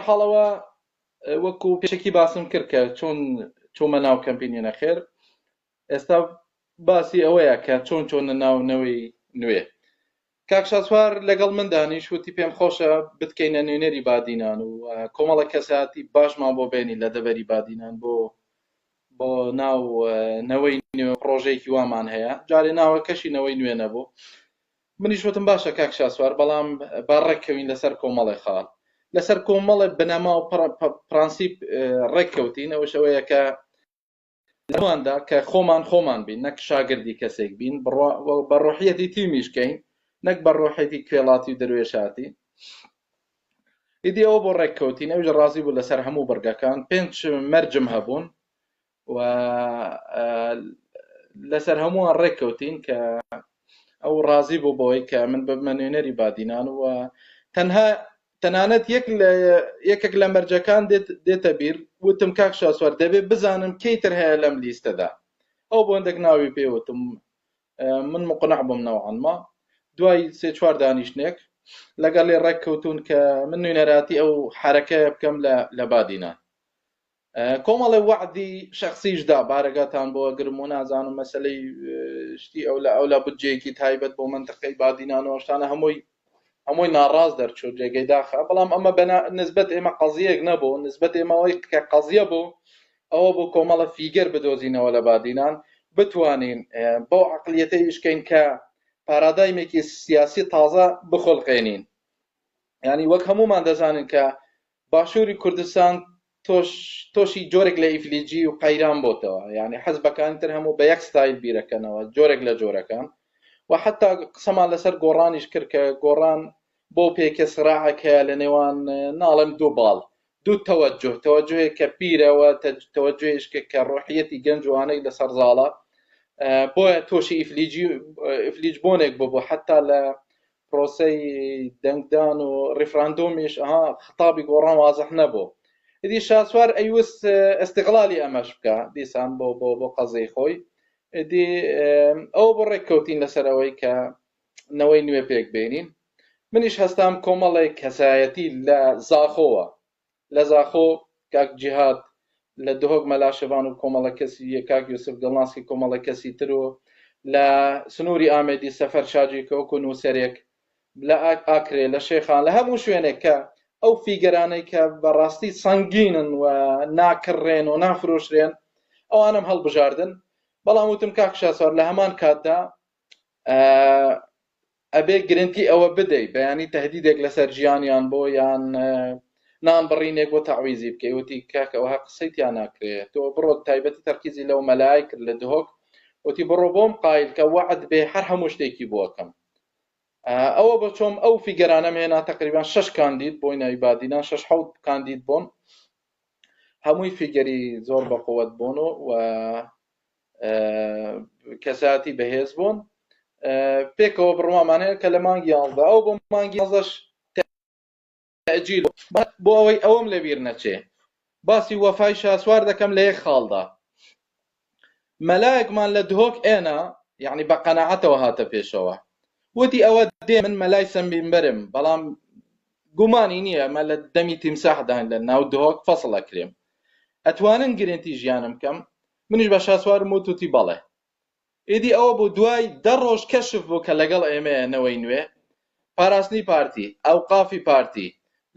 حاڵەوە وەکو پێشەکی باسم کرد کە چۆن چۆمە ناو کەمپینی نەخێر ئێستا باسی ئەوەیە کە چۆن چۆنە ناو نەوەی نوێ کاک شاسوار لەگەڵ من دانیش وتی پێم خۆشە بتکەینە نوێنەری بادینان و کۆمەڵە کەساتی باشمان بۆ بێنی لە دەڤەری بادینان بۆ بۆ ناو نەوەی نوێ پڕۆژەیەکی وامان هەیە جارێ ناوەکەشی نەوەی نوێ نەبوو منیش وتم باشە کاک شاسوار بەڵام با ڕێککەوین لەسەر کۆمەڵێ خاڵ لەسەر کۆمەڵێ بنەما و پرەنسیپ ڕێککەوتین ئەوش ئەوەیە کە لەواندا کە خۆمان خۆمان بین نەک شاگردی کەسێک بین بە ڕۆحیەتی تیمیش کەین نەک بە ڕۆحێتی کوێڵاتی و دەروێشاتی ئیدی ئەوە بۆ ڕێککەوتین ئەویش ڕازی بوو لەسەر هەموو بڕگەکان پێنج مەرجم هەبوون و لەسەر هەمووان ڕێککەوتین کە ئەو ڕازی بوو بەوەی کە من ببمە نوێنەری بادینان و تەنها تەنانەت یەک لە یەکێک لە مەرجەکان دێت دێتە بیر وتم کاک شاسوار دەبێ بزانم کەی تر هەیە لەم لیستەدا ئەو بۆ هەندێک ناوی پێ وتم من مقنع بووم نەوعەن ما دوای سێ چوار دانیشتنێک لەگەڵی ڕێک کەوتون کە من نوێنەراتی ئەو حرەکەیە بکەم لە لە بادینان کۆمەڵێ وەعدی شەخسیش دا بارەگاتان بۆ ئەگرم و نازانم مەسەلەی شتی ئەو لە ئەولا بودجەیەکی تایبەت بۆ مەنتقەی بادینان و شتانە هەمووی هەمووی ناڕاست دەرچوو جێگەی داخە بەڵام ئەمە بەنا نسبەت ئێمە قەزیەک نەبوو نسبەت ئێمەوەی کە قەزیە بوو ئەوە بۆ کۆمەڵە figure بدۆزینەوە لە بادینان بتوانین بەو عقلیەتە ئیشکەین کە پارادایمێکی سیاسی تازە بخڵقێنین ینی وەک هەمومان دەزانین کە باشووری کوردستان تۆش تۆشی جۆرێک لە ئیفلیجی و قەیران بۆتەوە یعنی حەزبەکانی تر هەموو بە یەک ستایل بیرەکەنەوە جۆرێک لە جۆرەکان و حتا قسەمان لەسەر گۆڕانیش کرد کە گۆڕان بۆ پێکە سراعێک هەیە لە نێوان ناڵێم دوو باڵ دوو تەوەجه تەوەجهێک کە پیرەوە تەوەجهێش کە کە ڕۆحیەتی گەنج وانەی لەسەر زاڵە بۆیە تۆشی ئیفلیجی ئیفلیج بۆنێک بۆ بۆ حتا لە پرۆسەی دەنگدان و ڕیفراندۆمیش ئەها خطابی گۆڕان وازح نەبوو ئیدی شاسوار ئەیوست ئەستغلالی ئەمەش بکە دیسان بۆ بۆ بۆ قەزەی خۆی ئیدی ئەوە بۆ ڕێککەوتین لەسەر ئەوەی کە نەوەی نوێ پێک بێنین منیش هەستام کۆمەڵێک کەسایەتی لە زاخۆوە لە زاخۆ کاک جیهاد، لە دهۆک مەلا شڤان و کۆمەڵە کەسی کاک یوسف دڵناسکی کۆمەڵە کەسی تر و لە سنووری ئامێدی سەفەر شاجی کە وەکو نووسەرێک لە ئاکرێ لە شێخان لە هەموو شوێنێک کە ئەو figure انەی کە بەڕاستی سەنگینن و ناکڕێن و نافرۆشرێن ئەوانم هەڵبژاردن بەڵام وتم کاک شاسوار لە هەمان کاتدا ئەبێ گرنتی ئەوە بدەی بەیانی تهدیدێک لەسەر ژیانیان بۆ یان نان بڕینێک بۆ تەعویزی بکەی وتی کاکە ئەوها قسەی تیا ناکرێ تۆ بڕۆ تایبەتی تەرکیزی لەو مەلای کرد لە دهۆک وتی بڕۆ بۆم قایل کە وەعد بێ هەر هەموو شتێکی بۆکەم ئەوە بە چۆم ئەو figure انەم هێنا تقریبان شش کاندید بۆی ناوی بادینان شش حەوت کاندید بوون هەمووی figure ی زۆر بەقوت بوون و کەساتی بەهێز بوون پێکەوە بڕوامان هەیە کە لە مانگی یانزە ئەو بۆ مانگی یانزەش تەئجیل بۆ ئەوەی ئەوەم لەبیر نەچێ باسی وەفای شاسوار دەکەم لە یەک خاڵدا مەلایەکمان لە دهۆک ئێنا یعنی بە قەناعەتەوە هاتە پێشەوە وتی ئەوە دێ من مەلای سەمبیمبەرم بەڵام گومانی نییە ئەمە لە دەمی تیمساحدان لە ناو دهۆک فەسڵ ئەکرێم ئەتوانن گرنتی ژیانم بکەم منیش بە شاسوارم وت وتی بەڵێ. ئیدی ئەوە بوو دوای دە ڕۆژ کەشف بوو کە لەگەڵ ئێمەیە نەوەی نوێ، پاراستنی پارتی، ئەوقافی پارتی،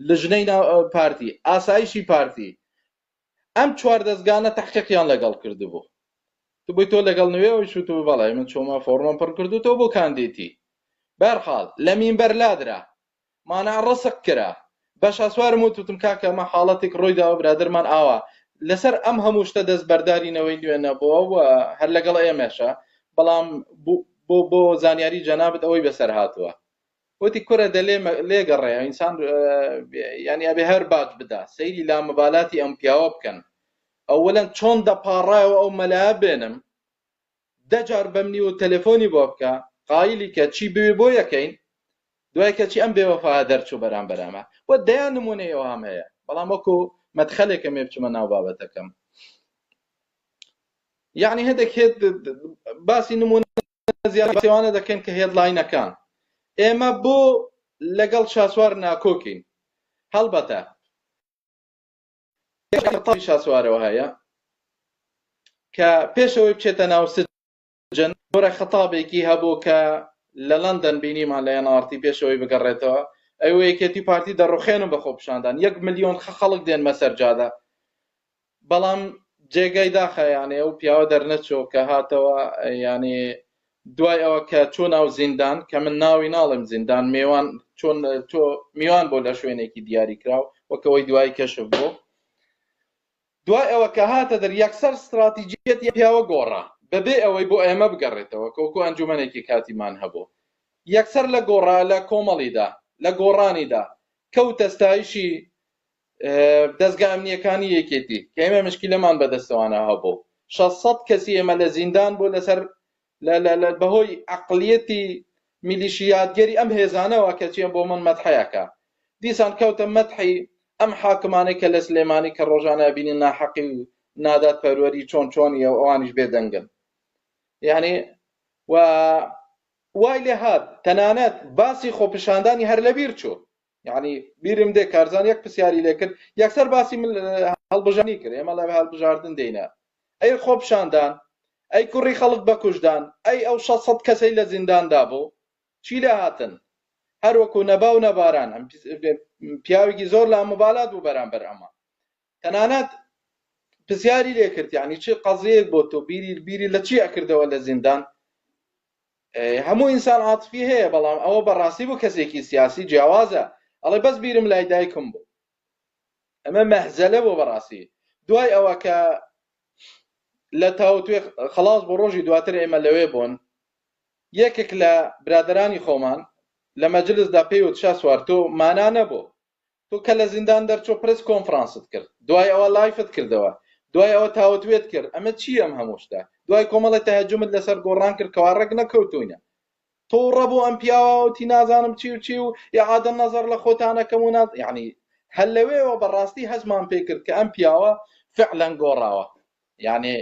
لجنەی ناو پارتی، ئاسایشی پارتی، ئەم چوار دەزگانە تەحقیقیان لەگەڵ کردبوو. بووی تۆ لەگەڵ نوێ ئەویش وتبوو بەڵێ من چوومە فۆڕمم پڕ کردووتەوە بۆ کاندیدی. بەهەرحاڵ لە مینبەر لادرا. مانا ڕسق کرا بە شاسوارم وت وتم کاکە ئەمە حاڵەتێک ڕووی داوە برادەرمان ئاوا لەسەر ئەم هەموو شتە دەست بەرداری نەوەی نوێ نەبووە و هەر لەگەڵ ئێمەشە بەڵام بۆ بۆ زانیاری جەنابت ئەوەی بەسەر هاتووە وتی کورە دە لێ لێگەڕێ ئینسان ینی ئەبێ هەر باج بدا سەیری لامەبالاتی ئەم پیاوە بکەن ئەوەلەن چۆن دەپاڕایەوە ئەو مەلا بێنم دە جار بەمنی و تەلەفۆنی بۆ بکە قایلی کە چی بوێ بۆ یەکەین دوای کەچی ئەم بێوەفایە دەرچوو بەرامبەر ئەمە و دەیان نمونەی ئەوهام هەیە بەڵام وەکو مەدخەلێکم ێ بچمە ناو بابەتەکەم یعنی هەندێک هێت باسی نمونە زیاتوانە دەکەن کە headline ەکان ئێمە بۆ لەگەڵ شاسوار ناکۆکین هەڵبەتە. شاسوارەوە هەیە کە پێشەوەی بچێتە ناو سجن جۆرە خەتابێکی هەبوو کە لە لەندەن بینیمان لە NRT پێشەوەی بگەڕێتەوە ئەوە یەکێتی پارتی دەڕوخێنم بە خۆپیشاندان 1 میلیۆن خەڵک دێنمە سەر جادە. بەڵام جێگای داخە یانێ ئەو پیاوە دەرنەچۆ کە هاتەوە، یانێ دوای ئەوە کە چۆ ناو زیندان، کە من ناوی ناڵێم زیندان، مێوان چۆن تۆ میوان بۆ لە شوێنێکی دیاریکراو وەکەوەی دوای کەشف بۆ، دوای ئەوە کە هاتە دەر یەکسەر ستراتیجیەتی پیاوە گۆڕا بەبێ ئەوەی بۆ ئێمە بگەڕێتەوە کۆکو ئەنجومەنێکی کاتیمان هەبوو، یەکسەر لە گۆڕا لە کۆمەڵیدا لە گۆڕانیدا کەوتە ستایشی دەزگا ئەمنیەکانی یەکێتی کە ئێمە مشکلەمان بەدەستەوانە هەبوو. 600 کەسی ئێمە لە زیندان بوو لەسەر لە بەهۆی عەقڵیەتی میلیشیاتگەری ئەم هێزانەوە کە چیە بۆ من مەدحەیەکە. دیسان کەوتە مەدحی ئەم حاکمانەی کە لە سلێمانی کە ڕۆژانە ئەبینین ناحەقی و نادادپەروەری چۆن چۆنیە و ئەوانیش بێدەنگن. یعنی و وای لێ هات تەنانەت باسی خۆپیشاندانی هەر لەبیر چوو. یعنی بیرم دێ کارزان یەک پرسیاری لێ کرد یەکسەر باسی من هەڵبژانی کرد، ئێمە لە هەڵبژاردن دێینە، ئەی خۆپیشاندان، ئەی کوڕی خەڵک بەکوشدان، ئەی ئەو 600 کەسەی لە زینداندا بوو چی لێ هاتن؟ هەر وەکو نەبا و نەباران. ئەم پیاوێکی زۆر لاموبالات بوو بەرامبەر ئەمە. تەنانەت پرسیاری لێ کرد یعنی چ قەزیەیەک بۆ تۆ بیری لە چی ئەکردەوە لە زیندان؟ هەموو ئینسان عاتفی هەیە، بەڵام ئەوە بەڕاستی بۆ کەسێکی سیاسی جیاوازە. ئەڵێ بەس بیرم لای دایکم بوو. ئەمە مەهزەلە بۆ بەڕاستی. دوای ئەوە کە لە تاوتوێ خلاص بۆ ڕۆژی دواتر ئێمە لەوێ بوون، یەکێک لە برادرانی خۆمان لە مەجلسدا پێی وت شاسوار تۆ مانا نەبوو، تۆ کە لە زیندان دەرچۆ press conference ت کرد، دوای ئەوە live ت کردەوە، دوای ئەوە تاوتوێت کرد، ئەمە چی ئەم هەموو شتە؟ دوای کۆمەڵی تەهەجومت لەسەر گۆڕان کرد کەوا ڕێک نەکەوتوینە. تووڕە بوو ئەم پیاوە نازانم چی و چی و ئیعادە نەزەر لە خۆتانەکەم و ناز، یعنی هەر لەوێوە بەڕاستی هەزمان پێ کرد کە ئەم پیاوە فعلا گۆڕاوە. یعنی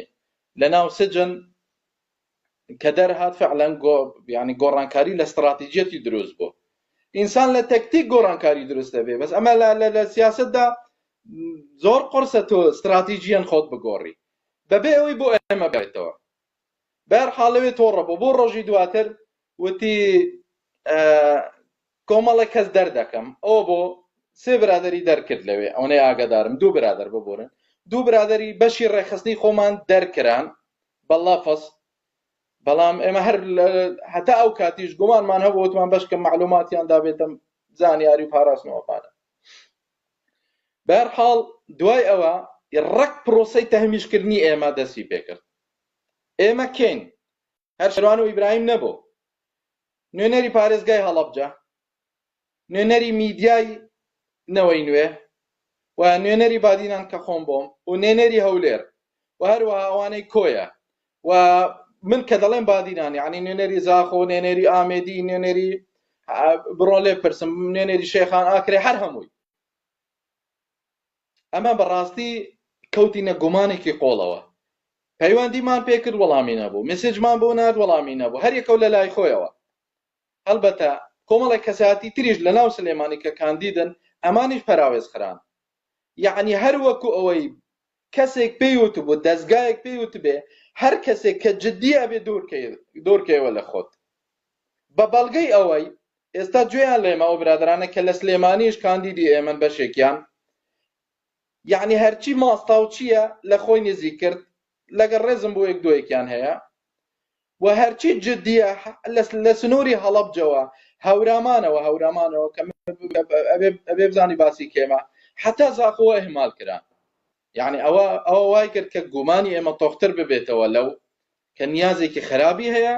لەناو سجن کە دەرهات فعلا یعنی گۆڕانکاری لە استراتیجیەتی دروست بوو. ئینسان لە تەکتیک گۆڕانکاری دروست دەبێ، بەس ئەمە لە سیاستدا زۆر قورسە تۆ استراتیجیەن خۆت بگۆڕی بەبێ ئەوەی بۆ ئێمە بێتەوە. بەهەرحاڵ لەوێ تۆڕە بوو. بۆ ڕۆژی دواتر وتی کۆمەڵێک کەس دەردەکەم. ئەوە بۆ سێ برادری دەرکرد لەوێ، ئەوەنەی ئاگادارم دوو برادر ببورن، دوو برادری بەشی ڕێکخستنی خۆمان دەرکران بەڵافەس. بەڵام ئێمە هەر هەتا ئەو کاتیش گومانمان هەبوو، وتمان بەشکە معلوماتیان دابێتم زانیاری و پاراستنەوە پارە. بەهەرحاڵ دوای ئەوە ڕەک پرۆسەی تەهمیشکردنی ئێمە دەستی پێکرد. ئێمە کێین؟ هەر شەروان و ئیبراهیم نەبوو، نوێنەری پارێزگای هەڵەبجە، نوێنەری میدیای نەوەی نوێ و نوێنەری بادینان کە خۆم بۆم و نوێنەری هەولێر و هەروەها ئەوانەی کۆیە و من کە دەڵێم بادینان یعنی نوێنەری زاخۆ، نوێنەری ئامێدی، نوێنەری بڕۆن لێ پرسم، نوێنەری شێخان ئاکرێ، هەر هەمووی. ئەمە بەڕاستی کەوتینە گومانێکی قۆڵەوە. پەیوەندیمان پێکرد وەڵامی نەبوو، message مان بۆ نارد وەڵامی نەبوو، هەر یەکەو لە لای خۆیەوە. هەڵبەتە کۆمەڵێک کەساتی تریش لە ناو سلێمانی کە کاندیدن ئەمانیش پەراوێز خران. یعنی هەر وەکو ئەوەی کەسێک پێی وتبوو، دەزگایەک پێی وتبێ هەر کەسێک کە جدی ئەبێ دوورکەیەوە لە خۆت. بە بەڵگەی ئەوەی ئێستا گوێیان لێمە ئەو برادرانە کە لە سلێمانیش کاندیدی ئێمەن بەشێکیان، یعنی هەرچی ماستاوچییە لە خۆی نزیک کرد، لەگەڵ ڕێزم بۆ یەک دوویەکیان هەیە، و هەرچی جدیە لە سنووری هەڵەبجەوە هەورامانەوە کە ئەبێ بزانی باسی کێمە حتا زاخۆوە ئیهمال کران. یعنی ئەوە وای کرد کە گومانی ئێمە تۆختر ببێتەوە لەو کە نیازێکی خراپی هەیە،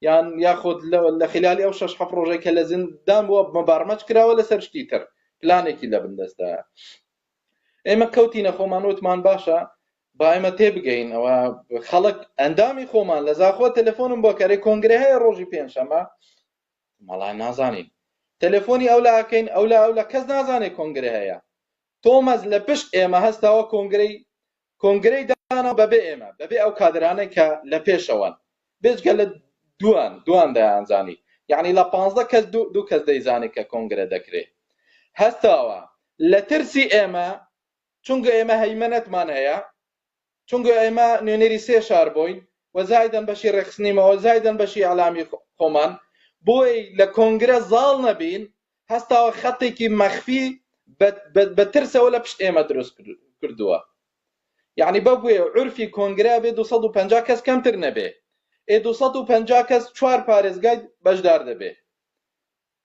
یان یاخود لە خلالی ئەو 6-7 ڕۆژەی کە لە زیندان بووە مەبارمەج کراوە لەسەر شتی تر، پلانێکی لە بن دەستدا. ئێمە کەوتینە خۆمان وتمان باشە با ئێمە تێبگەین. ئەوە خەڵک ئەندامی خۆمان لە زاخۆ تەلەفۆنم بۆ کەرێ کۆنگرە هەیە ڕۆژی پێنجشەممە، مەڵا نازانین. تەلەفۆنی ئەو لاکەین ئەو لا ئەو لە کەس نازانێت کۆنگرە هەیە. تۆمەز لە پشت ئێمە هەستاوە کۆنگرەی دانا بەبێ ئێمە، بەبێ ئەو کادرانەی کە لە پێشەوەن، بێجگە لە دوان دەیانزانی، یعنی لە 15 کەس دوو کەس دەیزانی کە کۆنگرە دەکرێ. هەستاوە لە ترسی ئێمە. چونکە ئێمە هەیمەنەتمان هەیە، چونکە ئێمە نوێنەری سێ شار بووین و زایدەن بەشی ڕێکخستنیمەوە زایدەن بەشی ئیعلامی خۆمان بۆی لە کۆنگرە زاڵ نەبین هەستاوە خەتێکی مەخفی بە ترسەوە لە پشت ئێمە دروست کردووە یعنی بەو بێ عورفی کۆنگرە بێ 250 کەس کەمتر نەبێ ئێ 250 کەس چوار پارێزگای بەشدار دەبێ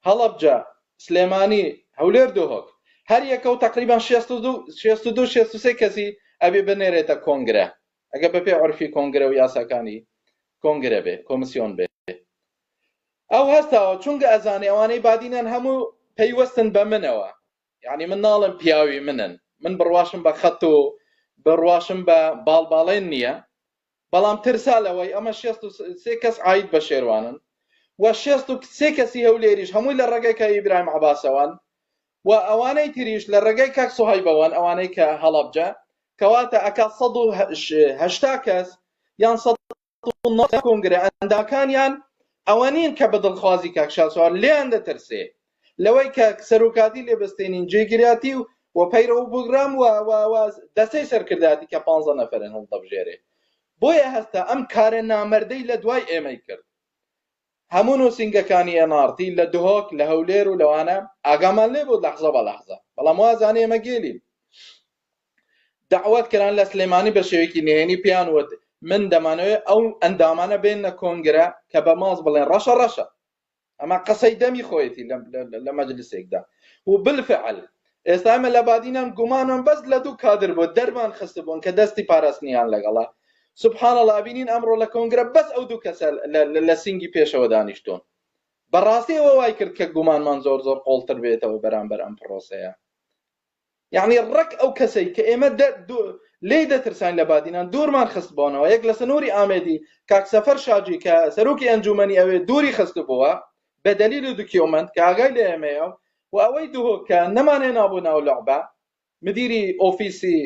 هەڵەبجە، سلێمانی، هەولێر دهۆک، هەر یەکە و تەقریبەن 62 62 63 کەسی ئەبێ بنێرێتە کۆنگرە ئەگەر بەپێی عورفی کۆنگرە و یاساکانی کۆنگرە بێ کۆمسیۆن بێ ئەو هەستاوە چونکە ئەزانێ ئەوانەی بادینان هەموو پەیوەستن بە منەوە یعنی من ناڵێم پیاوی منن من بڕواشم بە خەت و بڕواشم بە باڵباڵێن نییە بەڵام ترسا لەوەی ئەمە 63 کەس عاید بە شێروانن و 63 کەسی هەولێریش هەمووی لە ڕێگەی کە ئیبراهیم عەباسەوەن و ئەوانەی تریش لە ڕێگەی کاک سوهەیبەوەن ئەوانەی کە هەڵەبجە کەواتە ئەکا 180 کەس یان 190 کۆنگرە ئەنداکانیان ئەوە نین کە بە دڵخوازی کاک شاسوار لێیان دەترسێ لەوەی کە سەرۆکاتی لێ بستێنین جێگیراتی و و پەیرەو و پرۆگرام و و و دەستەی سەرکردایەتی کە پانزە نەفەرن هەڵدەبژێرێ بۆیە هەستا ئەم کارە نامەردەی لە دوای ئێمەی کرد هەموو نووسینگەکانی NRT لە دهۆک لە هەولێر و لەوانە ئاگامان لێ بوو لەحزە بە لەحزە بەڵام وازانێ ئێمە گێلین دەعوەت کران لە سلێمانی بە شێوەیەکی نهێنی پێیان وت من دەمانەوێت ئەو ئەندامانە بێنە کۆنگرە کە بە ماز بڵێن ڕەشە ڕەشە ئەمە قسەی دەمی خۆیەتی لە مەجلسێکدا و بالفعل ئێستا ئێمە لە بادینان گومانمان بەس لە دوو کادر بۆ دەرمان خستبوون کە دەستی پاراستنیان لەگەڵە سبحان الله ئەبینین ئەمڕۆ لە کۆنگرە بەس ئەو دوو کەسە لە سینگی پێشەوە دانیشتون بەڕاستی ئەوە وای کرد کە گومانمان زۆر زۆر قۆڵتر بێتەوە بەرامبەر ئەم پرۆسەیە یەعنی ڕەک ئەو کەسەی کە ئێمە لێی دەترساین لە بادینان دوورمان خستبۆنەوە یەک لە سنووری ئامێدی کاک سەفەر شاجی کە سەرۆکی ئەنجومەنی ئەوێ دووری خستبووە بە دەلیل و document کە ئاگای لە ئێمەیە و ئەوەی دهۆک کە نەمانهێنابوو ناو لعبە مدیری ئۆفیسی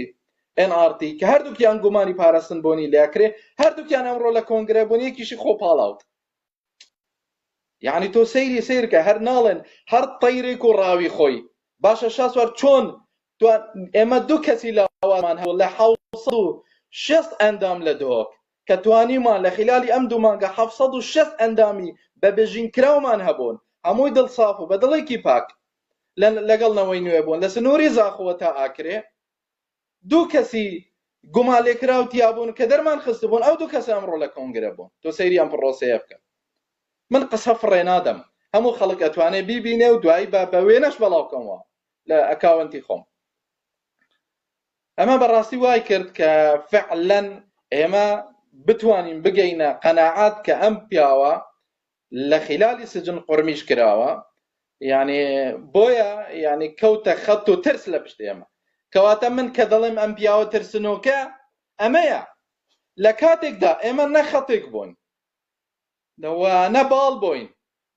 NRT کە هەردووکیان گومانی پاراستن بۆنی لێکرێ هەردووکیان ئەمڕۆ لە کۆنگرە بوون یەکیشی خۆ پاڵاوت یعنی تۆ سەیری سەیرکە هەر ناڵێن هەر تەیرێک و ڕاوی خۆی باشە شاسوار چۆن ئێمە دوو کەسی لاوازمان هەبوو لە 760 ئەندام لە دهۆک کە توانیمان لە خلالی ئەم دوو مانگە 760 ئەندامی بە بژین کراومان هەبوون هەمووی دڵساف و بە دڵێکی پاک لەگەڵ نەوەی نوێ بوون لە سنووری زاخۆوە تا ئاکرێ دوو کەسی گومانلێکراو تیابوون کە دەرمان خستبوون ئەو دوو کەسە ئەمڕۆ لە کۆنگرە بوون تۆ سەیری ئەم پڕۆسەیە بکە من قسە فڕێ نادەم هەموو خەڵک ئەتوانێ بیبینێ و دوایی بە بە وێنەش بەڵاو کەمەوە لە account ی خۆم ئەمە بەڕاستی وای کرد کە فعلەن ئێمە بتوانین بگەینە قەناعات کە ئەم پیاوە لە خیلالی سجن قورمیش کراوە یعنی بۆیە یعنی کەوتە خەت و ترس لە پشت ئێمە کەواتە من کە دەڵێم ئەم پیاوە ترسنۆکە ئەمەیە لە کاتێکدا ئێمە نە خەتێک بووین و نە باڵ بووین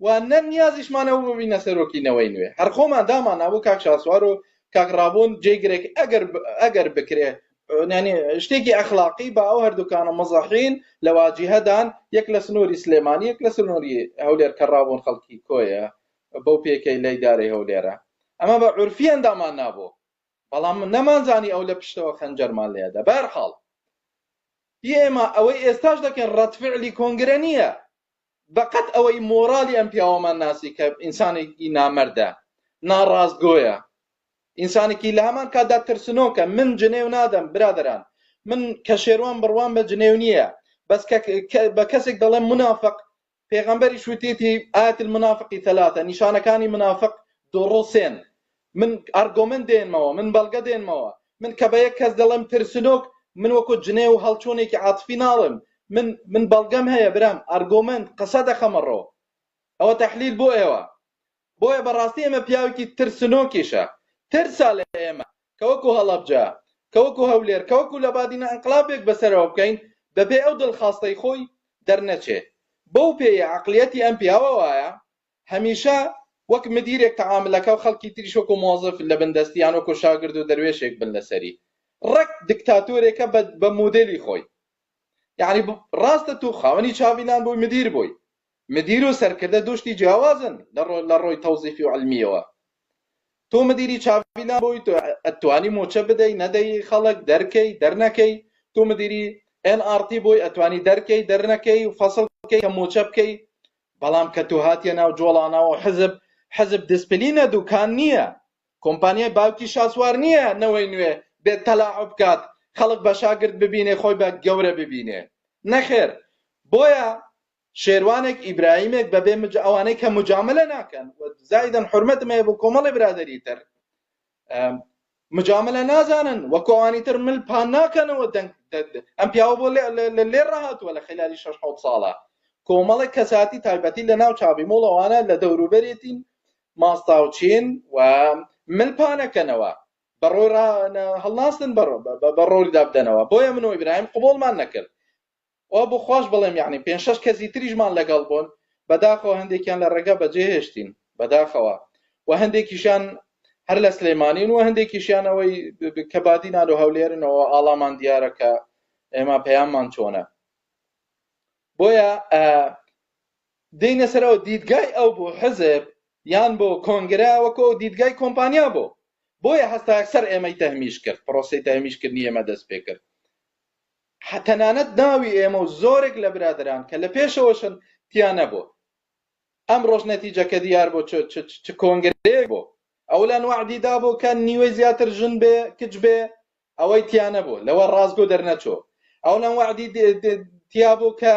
و نە نیازیشمانەوە ببینە سەرۆکی نەوەی نوێ هەر خۆمان دامان نابوو کاک شاسوار و کاک ڕابوون جێگرێک ئەگەر ئەگەر بکرێ یانی شتێکی ئەخلاقی با ئەو هەردووکانە مزەحین لە واجیهەدان یەک لە سنووری سلێمانی یەک لە سنووری هەولێر کە ڕابوون خەڵکی کۆیە بەو پێکەی لە ئیدارەی هەولێرە ئەمە بە عورفی ئەندامان نابوو بەڵام نەمانزانی ئەو لە پشتەوە خەنجەرمان لێدا بەهەرحاڵ ئێمە ئەوەی ئێستاش دەکەین ڕەتفعلی کۆنگرە نییە بەقەد ئەوەی مۆرالی ئەم پیاوەمان ناسی کە ئینسانێکی نامەردە، ناڕاستگۆیە، ئینسانێکی لە هەمان کاتدا ترسنۆکە، من جنێو نادەم برادەران، من کە شێروان بڕوام بە جنێو نییە، بەس کە بە کەسێک دەڵێم منافق، پێغەمبەریش وتیتی آیات المنافق ثلاثە، نیشانەکانی منافق دووڕوو سێن، من argument دێنمەوە، من بەڵگە دێنمەوە، من کە بە یەک کەس دەڵێم ترسنۆک، من وەکو جنێو و هەڵچوونێکی عاتفی ناڵێم، من من بەڵگەم هەیە برام، argument، قسە دەخەمە ڕۆ، ئەوە تەحلیل بۆ ئێوە. بۆیە بەڕاستی ئێمە پیاوێکی ترسنۆکیشە، ترسا لە ئێمە کە وەکو هەڵەبجە، کە وەکو هەولێر، کە وەکو لە بادینە ئینقلابێک بەسەرەوە بکەین، بەبێ ئەو دڵخواستەی خۆی دەرنەچێ. بەو پێیە عەقڵیەتی ئەم پیاوە وایە، هەمیشە وەک مدیرێک تەعامل ئەکا و خەڵکی تریش وەکو مۆزەف لە بن دەستی یان وەکو شاگرد و دەروێشێک بن لەسەری ڕێک دکتاتۆرێکە بە بە مۆدێلی خۆی یعنی ڕاستە تو خاوەنی چاڤیلان بووی مدیر بووی مدیر و سەرکردە دوو شتی جیاوازن لە ڕۆ لە ڕۆی تەوزیفی و علمیەوە. تۆ مدیری چاڤیلان بووی تۆ ئەتوانی موچە بدەی نەدەی خەڵک دەرکەی دەرنەکەی تۆ مدیری ئێن ئاڕ تی بووی ئەتوانی دەرکەی دەرنەکەی و فەسڵ بکەی کە موچە بکەی بەڵام کە تۆ هاتیە ناو جۆڵانەوە حزب حزب دیسپلینە دوکان نییە کۆمپانیای باوکی شاسوار نییە نەوەی نوێ بێت تەلاعوب بکات خەڵک بە شاگرد ببینێ خۆی بە گەورە ببینێ نەخێر بۆیە شێروانێک ئیبراهیمێک بەبێ مج ئەوانەی کە مجاملە ناکەن و زایدەن حورمەتم هەیە بۆ کۆمەڵی برادەری تر مجاملە نازانن وەکو ئەوانی تر مل پان ناکەنەوە دەنگ ئەم پیاوە بۆ لێ ڕاهاتووە لە خلالی شەش حەوت ساڵە کۆمەڵێک کەساتی تایبەتی لە ناو چاوی مۆڵەوانە لە دەوروبەرێتین ماستاوچین و مل پانەکەنەوە بەڕۆی هەڵناستن بە ڕۆیدا بدەنەوە بۆیە من و ئیبراهیم قبوڵمان نەکرد وا بۆ خواش بڵێم یەعنی پێنج شەش کەسی تریشمان لەگەڵ بوون بەداخەوە هەندێکیان لە ڕێگا بەجێ هێشتین بەداخەوە و هەندێکیشیان هەر لە سلێمانین و هەندێکیشیان ئەوەی کە بادینان و هەولێرنەوە ئاڵامان دیارە کە ئێمە پەیاممان چۆنە بۆیە دێینە سەرەوە دیدگای ئەو بۆ حزب یان بۆ کۆنگرە وەکو ئەو دیدگای کۆمپانیا بۆ بۆیە هەستا یەکسەر ئێمەی تەهمیش کرد پرۆسەی تەهمیشکردنی ئێمە دەست پێ کرد تەنانەت ناوی ئێمە و زۆرێک لە برادەران کە لە پێشەوەشن تیا نەبوو. ئەمڕۆش نەتیجەکە دیار بوو چ کۆنگرەیەک بوو. ئەولان وەعدی دابوو کە نیوەی زیاتر ژن بێ، کچ بێ، ئەوەی تیا نەبوو، لەوە ڕاستگۆ دەرنەچوو. ئەولان وەعدی تیا بوو کە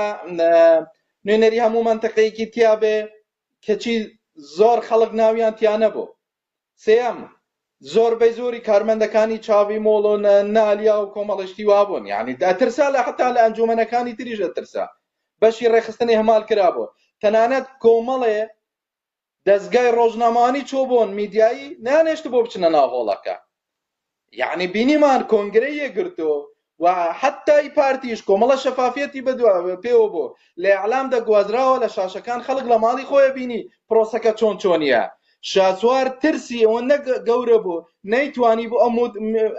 نوێنەری هەموو مەنتەقەیەکی تیا بێ، کەچی زۆر خەڵک ناویان تیا نەبوو. سێیەم، زۆربەی زۆری کارمەندەکانی چاڤی مۆڵ و نالیا و کۆمەڵی شتی وا بوون یانی ئەترسا لە حەتا لە ئەنجومەنەکانی تریش ئەترسا بەشی ڕێکخستن ئیهمال کرابوو تەنانەت کۆمەڵێ دەزگای ڕۆژنامەوانی چۆبوون میدیایی نانێشتبوو بچنە ناو هۆڵەکە یەعنی بینیمان کۆنگرەی یەکگرتوو و حەتای پارتیش کۆمەڵە شەفافیەتی بەدوا پێوە بوو لە ئیعلام دەگوازراوە لە شاشەکان خەڵک لە ماڵی خۆیە بینی پرۆسەکە چۆن چۆنیە شاسوار ترسی ئەوەندە گەورە بوو نەیتوانی بوو ئەم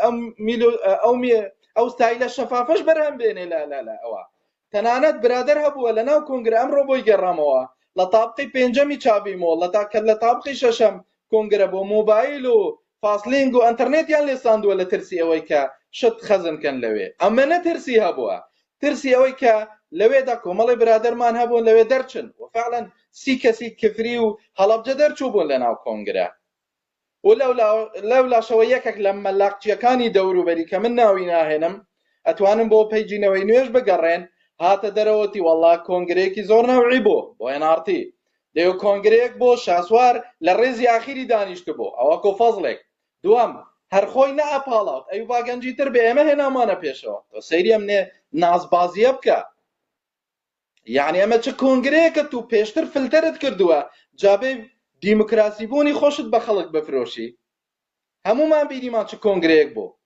ئەم میلۆ ئەو ئەو ستایلە شەفافەش بەرهەم بێنێ لە لە لە ئەوە تەنانەت برادەر هەبووە لە ناو کۆنگرە ئەمڕۆ بۆی گێڕامەوە لە تابقی پێنجەمی چاڤی مۆڵ لە تا کە لە تابقی شەشەم کۆنگرە بۆ مۆبایل و فاسلینگ و ئەنتەرنێتیان لێ ساندووە لە ترسی ئەوەی کە شت خەزن کەن لەوێ ئەمە نە ترسی هەبووە ترسی ئەوەی کە لەوێدا کۆمەڵی برادەرمان هەبوون لەوێ دەرچن و فعلا سی کەسی کفری و هەڵەبجە دەرچوو بوون لە ناو کۆنگرە و لەولاشەوە یەکێک لە مەلاقچیەکانی دەوروبەری کە من ناوی ناهێنم ئەتوانن بۆ پەیجی نەوەی نوێش بگەڕێن هاتە دەرەوەتی وەڵا کۆنگرەیەکی زۆر نەوعی بۆ بۆ NRT دەیو کۆنگرەیەک بۆ شاسوار لە ڕێزی ئاخیری دانیشتبوو ئەوە کۆ فەزڵێک دووەم هەر خۆی نەئەپاڵاوت ئەیو با گەنجی تر بێ ئێمە هێنامانە پێشەوە تۆ سەیری ئەم نێ نازبازیە بکە یعنی ئەمە چ کۆنگرەیەکە تو پێشتر فلتەرت کردووە جابێ دیموکراسی بوونی خۆشت بە خەڵک بفرۆشی هەمومان بینیمان چ کۆنگرەیەک بوو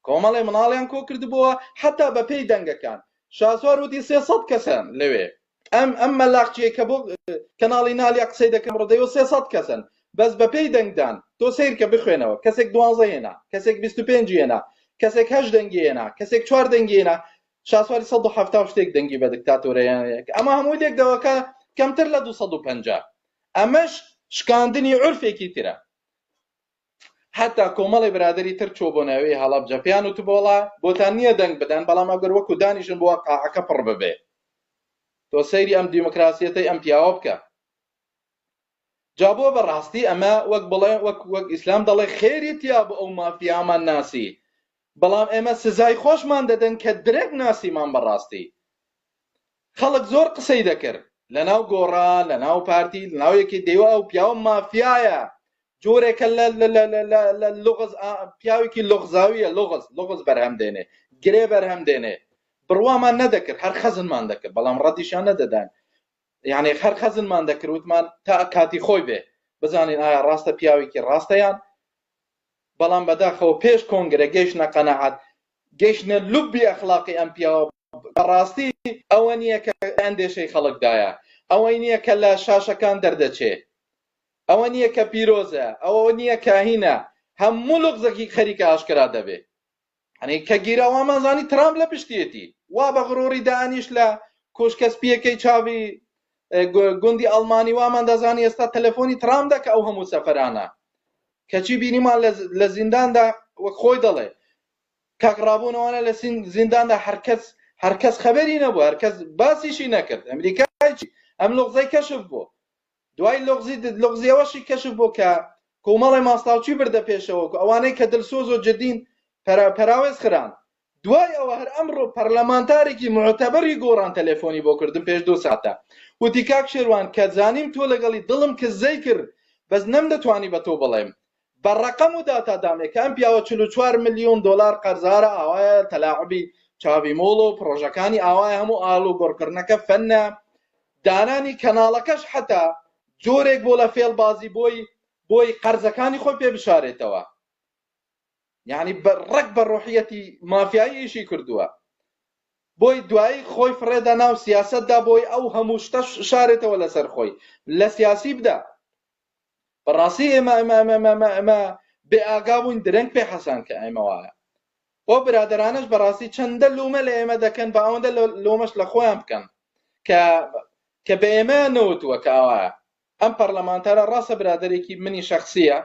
کۆمەڵێ مناڵیان کۆ کردبووە حتا بە پێی دەنگەکان شاسوار وتی 300 کەسن لەوێ ئەم ئەم مەلاقچیە کە بۆ کەناڵی نالیا قسەی دەکەم ڕدەیەوە 300 کەسن بەس بە پێی دەنگدان تۆ سەیرکە بخوێنەوە کەسێک دوانزە هێنا کەسێک 25 هێنا کەسێک هەشت دەنگی هێنا کەسێک چوار دەنگی هێنا شاسواری 170 و شتێک دەنگی بە دکتاتۆرەیانەیە ئەمە هەمووی لێکدەوەکە کەمتر لە 250 ئەمەش شکاندنی عورفێکی ترە حتا کۆمەڵی برادری تر چۆ بۆ ناوی هەڵەبجە پێیان وتبۆڵا بۆتان نییە دەنگ بدەن بەڵام ئەگەر وەکو دانیشن بۆ قاعەکە پڕ ببێ تۆ سەیری ئەم دیموکراسیەتەی ئەم پیاوە بکە جا بۆ بەڕاستی ئەمە وەک بڵێ وەک وەک ئیسلام دەڵێ خێری تیا بۆ ئەو مافیامان ناسی بەڵام ئێمە سزای خۆشمان دەدەن کە درەنگ ناسیمان بەڕاستی خەڵک زۆر قسەی دەکرد لەناو گۆڕان لەناو پارتی لەناو یەکی دەیوە ئەو پیاوە مافیایە جۆرێکە لە لە لغز پیاوێکی لغزاویە لغز لغز بەرهەم دێنێ گرێ بەرهەم دێنێ بڕوامان نەدەکرد هەر خەزنمان دەکرد بەڵام ڕەدیشان نەدەدان یعنی هەر خەزنمان دەکرد وتمان تا کاتی خۆی بێ بزانین ئایا ڕاستە پیاوێکی ڕاستەیان بەڵام بەداخەوە پێش کۆنگرە گەیشتنە قەناعەت، گەیشتنە لوبی ئەخلاقی ئەم پیاوە بەڕاستی ئەوە نییە کە لە ئەندێشەی خەڵکدایە، ئەوەی نییە کە لە شاشەکان دەردەچێ، ئەوە نییە کە پیرۆزە، ئەوە نییە کە هینە، هەموو لوغزێکی خەریکە ئاشکرا دەبێ. یانی کە گیرا وامان زانی ترامپ لە پشتیەتی، وا بە غروری دانیشت لە کۆشکە سپییەکەی چاوی گوندی ئەڵمانی وامان دەزانی ئێستا تەلەفۆنی ترامپ دەکا ئەو هەموو سەفەرانە. کەچی بینیمان لە زینداندا وەک خۆی دەڵێ کاک ڕابوون ئەوانە لە زینداندا هەرکەس هەرکەس خەبەری نەبوو هەرکەس باسیشی نەکرد ئەمریکای ئەم لوغزەی کەشف بوو دوای لوغزی لوغزی ئەوەشی کەشف بوو کە کۆمەڵی ماستاوچی بردە پێشەوە ئەوانەی کە دلسۆز و جدین پەراوێز خران دوای ئەوە هەر ئەمڕۆ پەرلەمانتارێکی موعتەبەری گۆڕان تەلەفۆنی بۆ کردم پێش دوو ساتە وتی کاک شێروان کە زانیم تۆ لەگەڵی دڵم کزەی کرد بەس نەمدەتوانی بە تۆ بڵێم بە ڕەقەم و داتا دامێ کە ئەم پیاوە 44 ملیۆن دۆلار قەرزارە ئاوایە تەلاعوبی چاڤی مۆڵ و پڕۆژەکانی ئاوایە هەموو ئاڵ و گۆڕکردنەکە فەنە دانانی کەناڵەکەش حەتا جۆرێک بۆ لە فێڵبازی بۆی بۆی قەرزەکانی خۆی پێ بشارێتەوە یعنی بە ڕەک بە ڕۆحیەتی مافیایی ئیشی کردووە بۆی دوایی خۆی فڕێدا ناو سیاسەتدا بۆی ئەو هەموو شتە شارێتەوە لەسەر خۆی لە سیاسی بدا بەڕاستی ئێمە ئەمە ئەمە ئەمە ئەمە بێ ئاگا بووین درەنگ پێ حەسان کە ئێمە وایە بۆ برادەرانش بەڕاستی چەندە لومە لە ئێمە دەکەن بە ئەوەندە لۆمەش لە خۆیان بکەن کە کە بە ئێمە نەوتووە کە ئاوایە ئەم پەرلەمانتارە ڕاستە برادێکی منی شخصیە